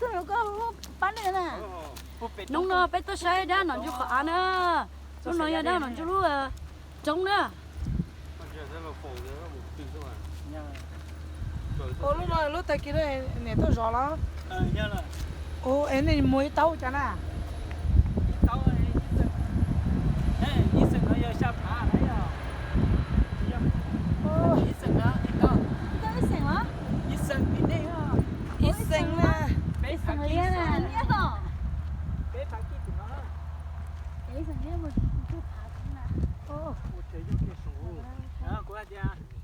Koj pab nej na. Hnub no peb tuaj saib dab nom ntsuj qhov av na. Lub no yog dab nom ntsuj lub roob na. Ua lub no lub tag kis niam tuaj zov los? Ua es nej muag ib taub cas na? Ib xeem na. Ib xeem liab na.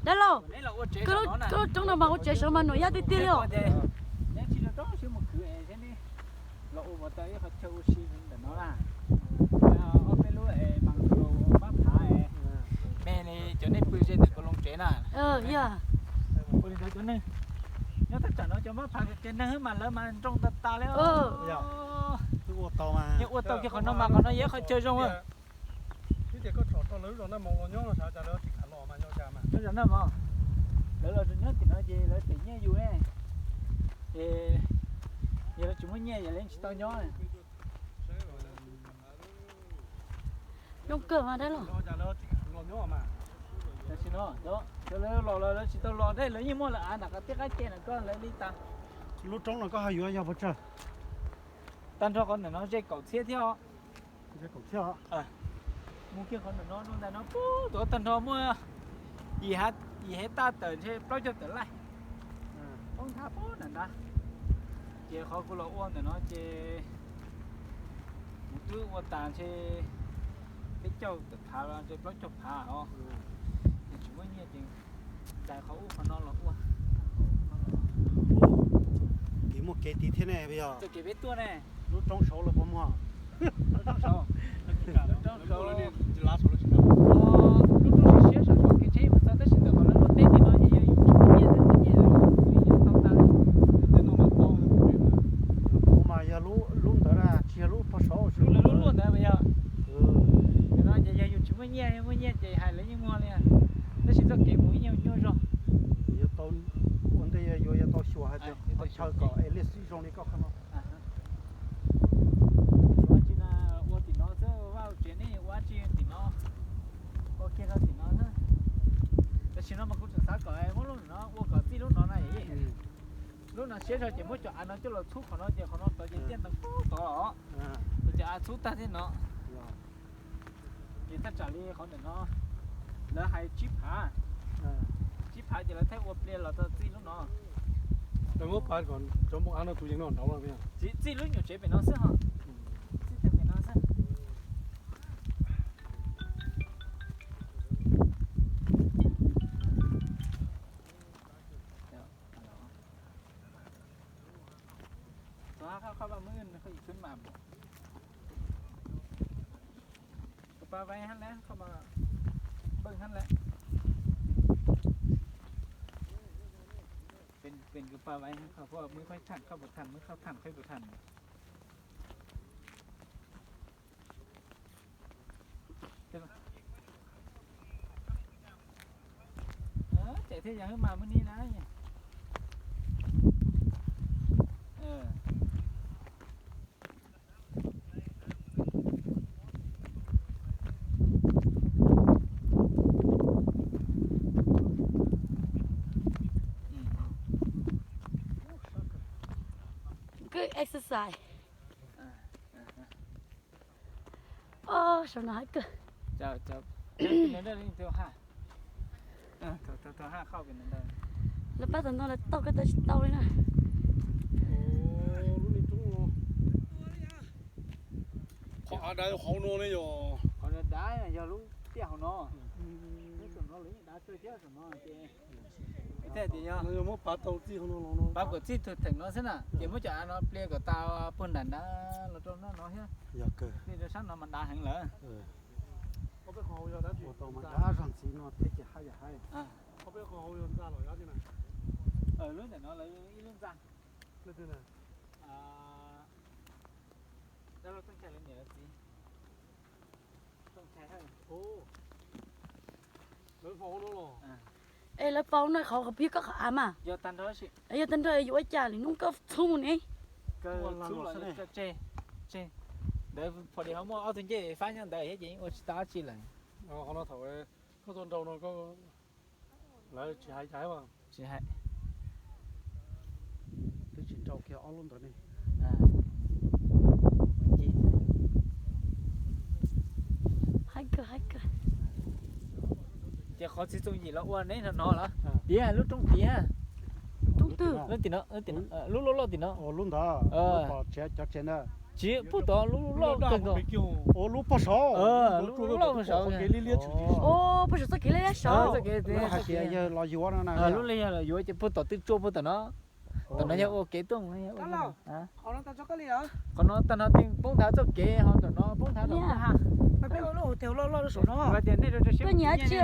Dab laug, koj lub roob no mas ua tsev saud mas nuam yaj tiag tiag li os. Los ua ua tau ib qhov chaw ua si ntawm no na. Ob peb lub mas mab phav me li cov nej pw ze ntawm kaus loos tsev na. Ua li ntawd cov neeg nyob thaj tsam no cov mab phav kiag neeg mas lawv mas nroo tas tas li. Yog ua tau kiag qhov no mas qhov no yog ib qhov chaw zoo. Twb tias koj tsom rau lawv lub zos Naj Mos los nyob no, xav cas lawv tsis kam los mas yog cas mas. Lub zos Naj Mos, lawv los nyob tim no ces lawv pem nyiaj yus ne. Ces yog lawv tsis muaj nyiaj ces lawv tsis tau nyob. Zoo kawg mas dab laug. Tam sim no cov lawv los los lawv tsis tau los thiab, lawv yeej muaj lawv av nram qab teb qab ke na, koj lawv li tas. Lub roob no koj ho yuav yog puas tsawg? Tag nrho qhov ntawm no ze kaum txhiab thiab os. Mus kiag qhov ntawm no, ntawm no puag tod tag nrho muaj yim hais taj tawm ntshe plaub caug tawm laij. Poob nthav puag nram nrad. Ces qhov kuv los ua ntawm no ces kuv twb ua tas ntshe peb caug tawm phav los ntshe plaub caug phav os. Ces tsis muaj nyiaj ces tais qhov ub qhov no los ua. Kev muaj kev tiv thiab ne, yog txoj kev peb tuaj ne. Lub roob saud los puas muag? Lub roob saud, lub roob siab siab saum saud kev tsheb mus txog tab sis ntawm qhov lawv luaj teb tim no ces yog yus tsis muaj nyiaj, muaj nyiaj los yus yuav tau tas. Kuv mas yog lub ntawd na, tsis yog lub pog saud, lub lawv lub luaj ntawd mas yog. Tam no ces yog yus tsis muaj nyiaj, yog muaj nyiaj ces hais lawv yeej muag li. Tab sis txoj kev mus ib nyuag nyuaj zog. Yuav tau ua ntej yuav yuav tau xyuas hais tias qhov chaw kom es liaj xwb zoo li koj qhov no. Ua tsi na, ua tim no xwb, vaj ua tsev nej ua tsi tim no, ua kiag rau tim no xwb. Tam sim no mas kuv tseem xav kom muab lub no ua kom txij lub no na. Lub no siab zog ces muab cov av no coj los txhub qhov no ces qhov no tod ces tiaj ntees pub tod os. Ces cov av txhub tag thiab no. Ces thaj tsam li qhov ntawm no lawv hais tsib phav, tsib phav ces lawv thiaj ua pliag los txog txij lub no. Lawv muab pav kom cov npoo av no tus yees no nraud los. Txij lub nyuam tsev pem no xwb ho. Txij pem no xwb. Koj pa vaib hab le, koj pa npej hab le. Pem koj pa vaib hab, koj muab koj tham, koj puas tham, muab koj tham, koj puas tham. Tseem thiaj yog hwb mas muaj nib na. Good exercise. Saum no hais kawg. Lawv pab tau no lawv tau koj tau tsis tau li na. Qhov av dav hauv no ne yog. Qhov dav yog lub tiaj hauv no. Lub saum no lawv yeej dav kawg thiab saum no ces. Yog muab pav tau txij hauv no los no, pav kom txij tug theem no xwb na, ces muab cov av no plia kom tas puag nram nrad los rau nram no thiab. Yog kawg. Plia rau sab no mas dav heev lawm. Ua tau mas dav zog ntxiv no thiab ces haj yam haib. Lub ntawm no lawv ib lub ntxa. Dab laug Tooj Chais lawv niam lawv txiv. Es lawv paub no qhov qhov pib koj qhov av mas. Yog tag nrho yuav ua cas lwm hnub koj txhub mus ne. Kaw xub los tseg, tseg. Ntawd pom li ho muaj ob tug ncej fab nyob ntawd thiab ces yeej ua tsis tau dab tsi lawm. Qhov no thaum koj tuaj nrau no, lawv tsis hais cas. Tsis hais. Twb tsis nrau kiag ob lub ntawd ne. Ces qhov txiv txoos yim los ua neb no no los? Tiav lub roob tiav. Roob twg? Lub tim no, lub loj loj tim no. Lub ntawd, cov tsev ntawd. Tsis pub tod, lub loj kawg nkaus. Ua lub pog saud, lub loj pog saud. Pog saud txoj kev liab liab saud. Hais tias yawg los yuav no na. Lub li yog los yuav ces pug tom twg tsuaj pug tom no. Tom no yog ua kev tuaj. Qhov no tag nrho twb poob nthav txoj kev ho tom no poob nthav tom no. Koj nyiam tsi,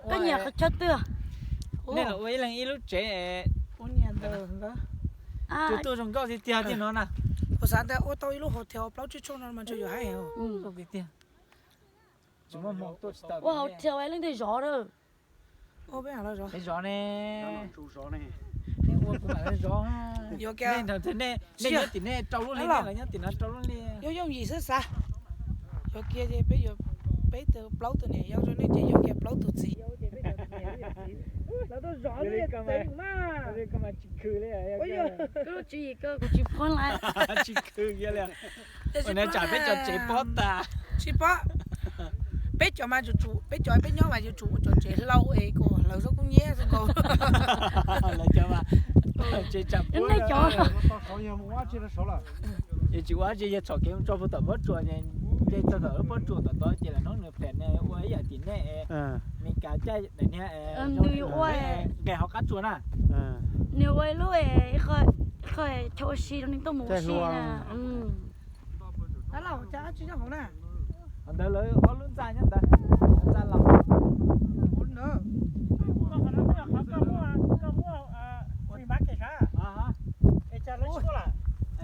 koj nyiam qhov chaw twg? Nej los ua ib leeg ib lub tsev. Tus tuaj zoo nkauj tiag tiag tiag no na. Kuv xav tias ua tau ib lub hotel plaub tsib tshoj no mas ntshe yuav haib. Ua hotel leej twg zov lawm? Peb zov ne. Nej ua kuv mam li zov. Nej nyob tim nej rau lub li, nej los nyob tim no rau lub li. Yooj yooj yim xwb xav. Yuav kiag ces peb yuav, peb tug plaub tug niam yau rau nej ces yuav kiag plaub tug txiv. Lawv tuaj zov li tsev mas. Koj lub tswv yim koj kuv tsis pom lawm. Tsis khw kiag li. Ua na tsam peb cov tsev pob tas. Tsis pob. Peb cov mas yuav tsum, peb cov peb nyob mas yuav tsum ua cov tsev hlau es kom lawv xub kub nyiab xwb nkaus. Lawv cov mas tsev tsam puab. Yog tsis ua dab tsi yog txhom kev mus tso puag tom pob tsuas, nce txog tom lub pob tsuas tom tod ces lawv hnub nws phem nws ua ib yam tim nej Meskas caij daim niag nqes hauv qab tsuas na. Nws ua ib lub qho chaw ua si rau neeg tuaj mus ua si na. Ntawd lawv ob lub ntxa nyob ntawd, ntxa laus.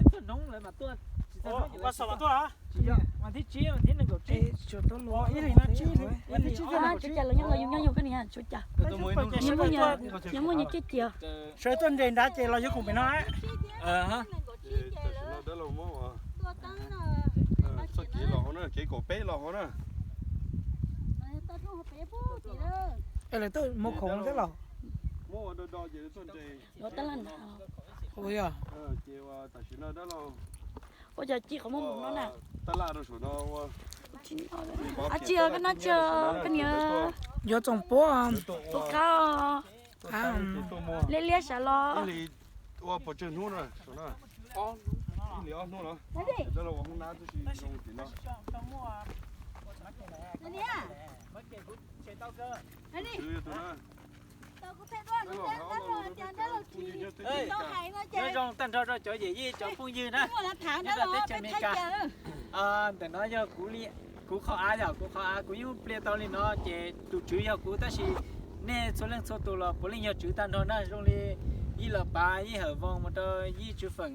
Tuaj hnub lawv mam tuaj, tsis txog hnub ces lawv tsis tuaj. Tsis yog, vas thib tsib, vas thib nees nkaum tsib. Ib li no tsib, vas thib tsib, tshuav cas los nyob los yus nyob yus koj niam, tshuav cas. Nyob muaj nyias kiab cias. Sawv tuaj nres nrad ces los yuav khoom pem no. Tam sim no dab laug muab ua txoj kev los hauv na, kev kaum peb los hauv na. Es lawv tuaj muag khoom thiab los? Muab ua do do ces tuaj nres. Ua yog. Ces ua tam sim no dab laug ua cov ci qhov muag mus no na. Tab laj rau saum no ua. Ab tsi os, koj nab tsi os, koj niam. Yuav txoom puab. Tus qab os. Liab liab sav los. Ua pes tsawg hnub na? Ib hlis ob hnub los. Dab laug ua hoob nab tib si zoo tim no. Nyob zoo tag nrho rau cov yawm yij cov phooj ywg na, nyob rau teb chaws Amelikas. Ntawm no yog kuv qhov av, yog kuv qhov av, kuv yeej pliag tau li no ces tus tswv yog kuv, tab sis nej txhua leej txhua tus los puav leej yog tswv tag nrho na. Zoo li Yij Los Pav, Yij Hawm Voos mus rau Yij Tswv Feem,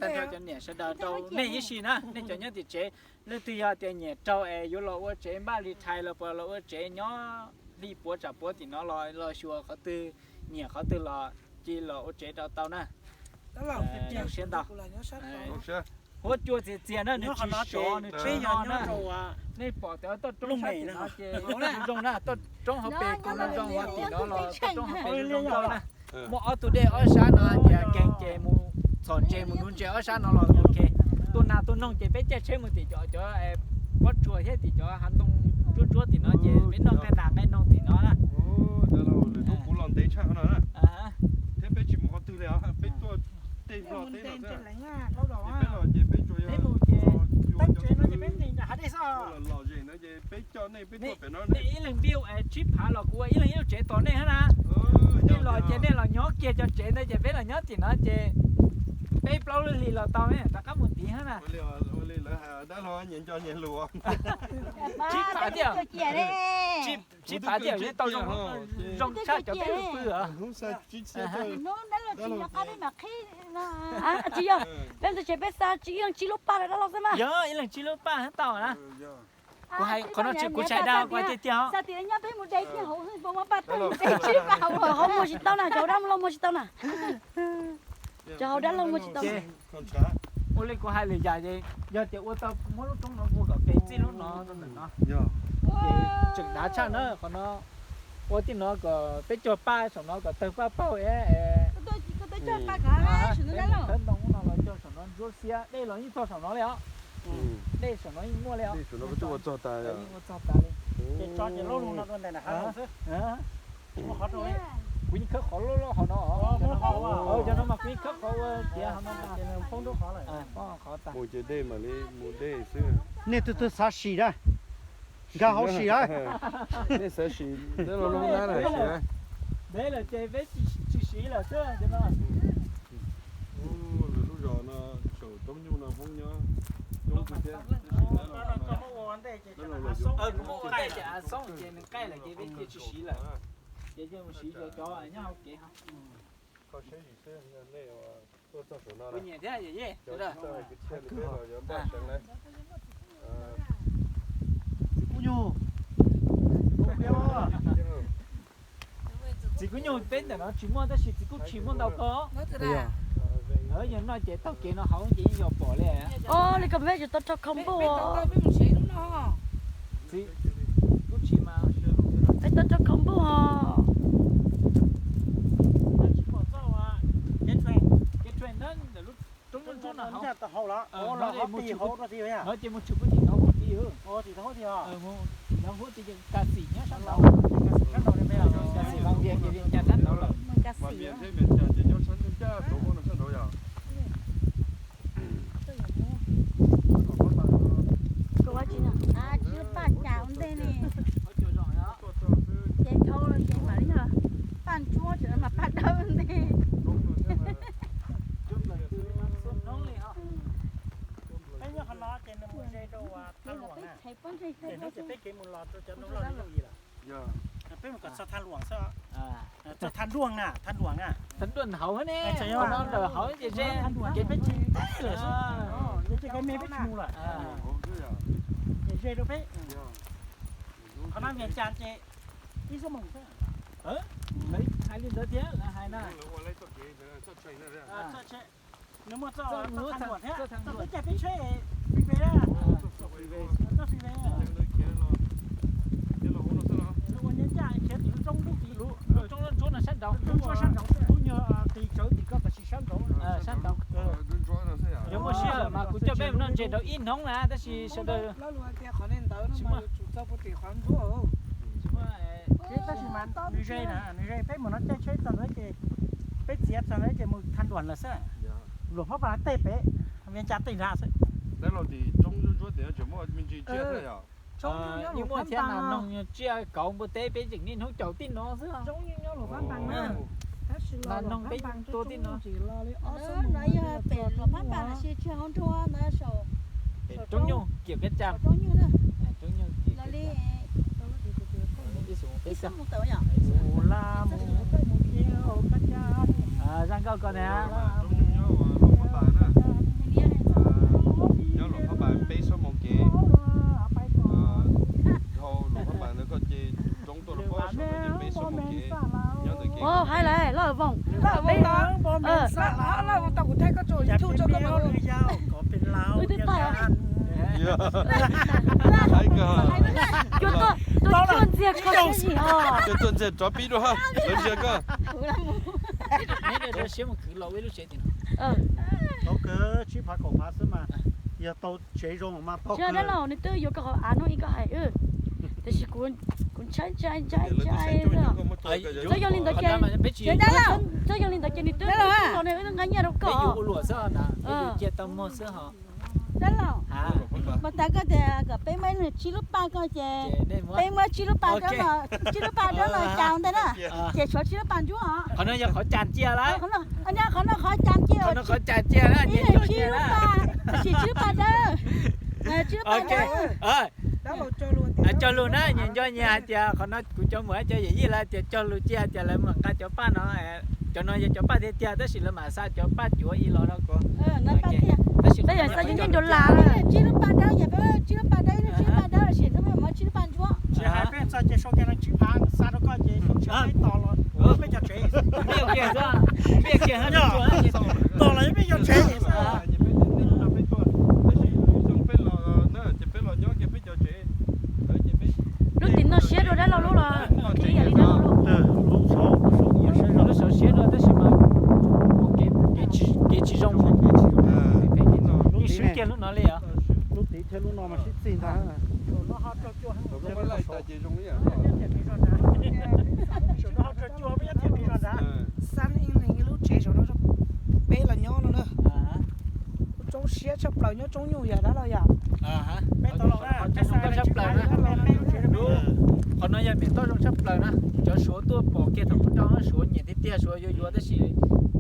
tag nrho cov niam sawv daws rau nej ib si na, nej cov nyob tim tsev. Leej twg yog tias nyiam raug es yuav los ua tsev npaj li thais los puas los ua tsev nyob li puav tsam puav tim no los, los xyuas qhov twg nyiam qhov twg los cia los ua tsev rau tau na. Zoo siab ntau. Huab cua txias txias na, nws tsis sov, nws tsis no na. Nej pom tias toj roob sab tim no ces zoo na, toj roob hauv pes kuj zoo, ua tim no los toj roob hauv pes zoo nkauj na. Muaj ob tug dej ob sab no hais tias nkeeg ces mus txhom ntses mus nuv ntses ob sab no los ok. Tua nas tua noog ces peb caij tsheb mus tim cov, cov pob tsuas thiab tim cov hav ntoo ntsuab ntsuab tim no ces peb noj nqaij nas nqaij noog tim no na. Lwm hnub kuv los ntev tshaj qhov no na, thiab peb tsis mus qhov twg li os, peb tuaj tej nplog teb no xwb. Ces peb los ces peb tsuas yog tab tsev no ces peb nqis nram hav dej xwb. Los los zem no ces peb coj nej peb tuaj pem no, nej ib leeg npiaj tsib phav los kuv ua ib leeg ib lub tsev tos nej thiab na. Nej los ces nej los nyob kiag cov tsev ntawd ces peb los nyob tim no ces peb plaub lub hlis los tau, rov qab mus tid thiab na. Dab laug nyias nco nyias lus. Tsib phav thiab, tsib phav thiab, tau zoo tshaj cov peb lub pw os. Tsis yog, peb ntawd tsev peb xa ib leeg tsib lub paj rau dab laug xwb mas. Yog ib leeg tsib lub paj tau na. Kuv hais qhov no tsis, kuv tsis hais dag, kuv hais tiag tiag os. Cov hauv muag tsis tau na, cov hauv dab laug muag tsis tau na. Cov hauv dab laug muag tsis tau. Ua li kuv hais lwm yam ces yog tias ua tau muab lub roob no ua kom pem txij lub no rau ntawm no, ces tseem dav tshaj na qhov no. Ua tij no kom peb cog paj saum no kom tawg paj paug es, peb mus khawb ntoo no los cog saum no ntsuab xiab, dej los yeej txog saum no li os. Dej saum no yeej muaj li os. Yeej ua txog tas li. Kuv yeej khawb qhov loj loj hauv no, cov no mas kuv yeej khawb qhov ua tiav hauv no. Mus ces dej mam li mus dej xwb. Nej tus twg xav sim na, nkag hauv sim na. Nej xav sim, nej los lub nab na sim na. Deb lawm ces peb tsis siv lawm xwb cov no. Lub zos no saum roob nyuj no Hmoob nyob coob kawg thiab. Kuv muab ua qaij ces av xoob ces nws qaij lawm ces peb cia tsis siv lawm. Ces cia mus siv cov nyob hauv kev. Kho siab zim xwb, nej tuaj txog saum no, kuv nyiam thiab. Txiv Kub Nyuj, txiv Kub Nyuj peb ntawm no tsis muaj tab sis txiv Kub Tshis muaj ntau koj. Yog no ces taug kev no hauv ces yeej yog pom li. Li ko peb tsis tau rho khau npuj. Peb tau rho khau npuj os. Roob ntsuab no, no ces mus tshwm puag tim no huab tid, tim no huab tid, tim no huab tid ces Kas Xim nyob sab nraud, Kas Xim Vaj Vias ces Vias Cas sab nraud lawm. Tsis paj cas ua ntej ne, ces dhau los ces mam li yog paj ntsuab tseem mas paj dawb ntej. Peb nyob qhov no ces nws mus ze rau Thaj Luam na, ces hnub ces peb kev mus los rau cov Nplog Loj Yooj Yim lawm. Peb mus kom txog Thaj Luam xwb, txog Thaj Luam na, Thaj Luam na. Thaj Luam hauv ne, qhov no ntawm hauv ces ze, ces peb tsis teb lawm xwb, ces kev me peb tsis mus lawm, ces ze rau peb. Qhov no Vias Cas ces ib xuab moos xwb. Lawv hais li ntawd thiab, lawv hais na. Nws muaj txoj Thaj Luam thiab, txoj peb caij peb tsheb freeway, txoj freeway, txoj freeway. Ua nyob ncaj khiav tim lub roob, lub roob ntsuab no sab nraud, lub ntsuab sab nraud, lub nyuag qis tsawv tim koj tam sim sab nraud, sab nraud. Yog muaj siab lawm mas kuv coj peb mus noj ntses rau ib hnub na tab sis sawv daws tsis muaj. Tab sis mas nws ze na, nws ze, peb mus no caij tsheb txog ntawd ces peb txiav txog ntawd ces mus Thaj Luam lawm xwb. Luam Phab Pas tej pem, Vias Cas tej nrad xwb. Teb los tim roob ntsuab tim tseem muaj me ntsis tsiaj thiab yom. Yeej muaj thiab, nas noog tsiaj kauv npua teb peb tseem niaj hnub caum tib no xwb. Nas noog peb tua tib no. Pem Roob Nyuj Kiam Kab Cam. Roob Nyuj Kiam Kab Cam. Zaj nkauj ko na. Nyob Luam Phab Pas peb xuab moos kev, dhau Luam Phab Pas ntawd koj ces roob tuaj rau pob saum no ces peb xuab moos kev. Nyob ntawm kev, hais lawm Laj Voos, Laj Voos tau kuv thaij koj tso YouTube tso koj mas. Tuaj ntxiag koj siab zim os. Tuaj ntxiag rov pib dua, tuaj ntxiag koj. Neb siab mus kwv los ua ib lub tsev tim no. Tau kwv tsib phav kaum phav xwb mas, yog tau tsev zoo mas tau. Tsis yog dab laug, nws twb yuav koj qhov av no ib koj hais, tab sis kuv, kuv ntshai ntshai ntshai ntshai. Txawm yog li ntawd ces, txawm yog li ntawd ces nws twb los nws nqa nyiaj rau koj. Dab laug, mas tas koj tias kom peb muab tsib lub paj koj ces peb muab tsib lub paj dawb, tsib lub paj dawb los cas ntawd na, ces tshuav tsib lub paj ntsuab os. Qhov no yog qhov cas cia lawm. Qhov no qhov cas cia, ib leeg tsib lub paj, tab sis tsib lub paj dawb, tsib lub paj dawb. Cog lus na, nyias nco nyias hais tias qhov no kuv cov muam cov yawm yij lawv tias cog lus cia tias lawv mam nqa cov paj no. Cov no yog cov paj tiag tiag tab sis lawv mam xa cov paj cuav ib los rau ko. Tab sis peb yog xa cov ncej nrov las, tsib lub paj dawb, tsib lub paj dawb, tsib lub paj dawb, tab sis lawv mam muab tsib lub paj ntsuab. Tsis hais peb txog ces sau kiag no tsib phav xa rau koj ces peb tos los peb cov tsev. Tos los peb cov tsev. Lub no li os. Lub tid thiab lub no mas sib txig ntag. Xab Ib Leeg lub tsev saum no, peb los nyob no na. Tsoob siab tshaj plaws, nyob tsoob nyuj yog dab laug yom. Tshaj plaws na. Qhov no yog niam toj zoo tshaj plaws na. Cov Suav tuaj pom kiag thaum ub nrog Suav nyiam tiag tiag, Suav yuav yuav tab sis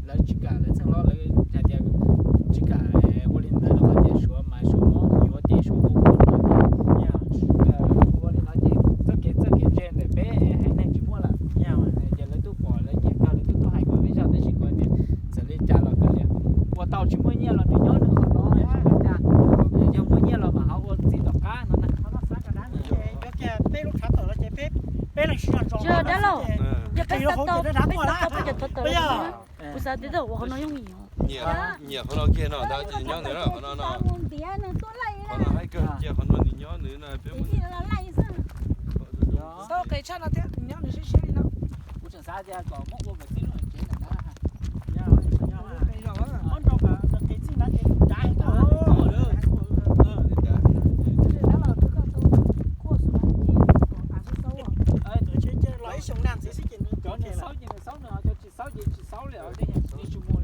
lawv tsis kam, lawv txheej hlob lawv hais tias tsis kam ua li ntawd no hais tias Suav mas Suav muab yuav ces Suav ua ua no ces ua li no ces txoj kev txawj kev ntse ntawm peb haiv neeg tsis muaj lawm. Ces lawv tuaj pom lawv nyiam kawg lawv tuaj tuaj hais kuv peb zog tab sis kuv tias txawm li cas los kav liam, ua tau tsis muaj nyiaj los nws nyob nws qhov no, yog muaj nyiaj los mam ho ua txij tom qab no na. Peb lub tshav tawm los ces peb, peb leeg sib zog ntsoov dab laug, yog peb xav tau peb xav tau peb cov tshav tawm los. Kuv xav tias ua qhov no yooj yim. Nyiam qhov no kiag no ntag ces nyob ntawd na, qhov no no. Qhov no haib kawg ces qhov no nws nyob nws no peb muab. Tau qis tshaj no thiab nws nyob nws siab siab li no. Kuv tseem xav tias kom muab ua kom tib lub tsev ntawm no. Los ib xyoo nag ntxiv xwb ces nws, cov nws xaub ces nws xaub, nws cov tsis xaub ces tsis xaub li os.